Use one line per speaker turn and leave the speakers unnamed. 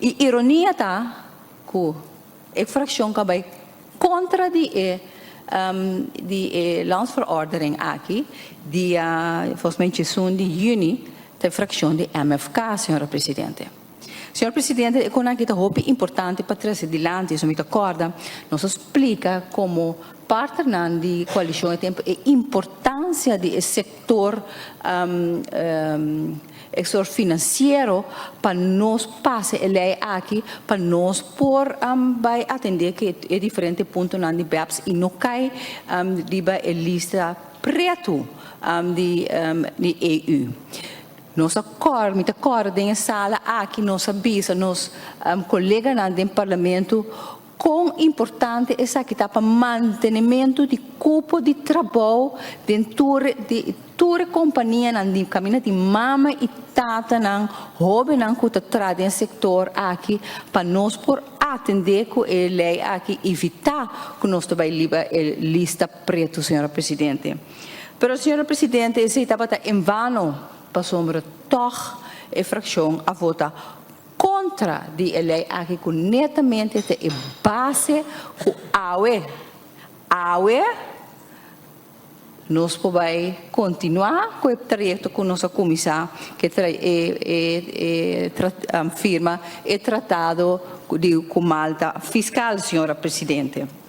I ironia ta ku e frakshon ku a bai kontra di e di e landsverordening aki dia volgens mij djesun di yüni ta e frakshon di MFK, señora Presidente. Señor Presidente, e konan aki ta hopi importante pa trese dilanti, so mi ta kòrda nos a splika komo partnernan di koalishon e tempu e importansia di e sektor e sektor finansiero pa nos pasa e lei aki pa nos por bai atendé ku e diferente puntonan di BEPS i no kai riba e lista pretu di EU. Nos a kòrda, mi ta kòrda den e sala aki nos a bisa nos koleganan den Parlamento kon importante esaki ta pa mantenementu di kupo di trabou den tur di tur e kompanianan di kaminda di mama i tatanan, hóbennan ku ta traha den e sektor aki pa nos por atendé ku e lei aki evitá ku nos ta bai riba e lista pretu, señora Presidente. Pero, señora Presidente, esei tabata en vano, pasobra tòg e frakshon a vota kontra di e lei aki ku netamente ta e base ku awe, awe nos por bai kontinuá ku e trayekto ku nos a kuminsá, ku e e firma e tratado di ku Malta fiskal, señora Presidente.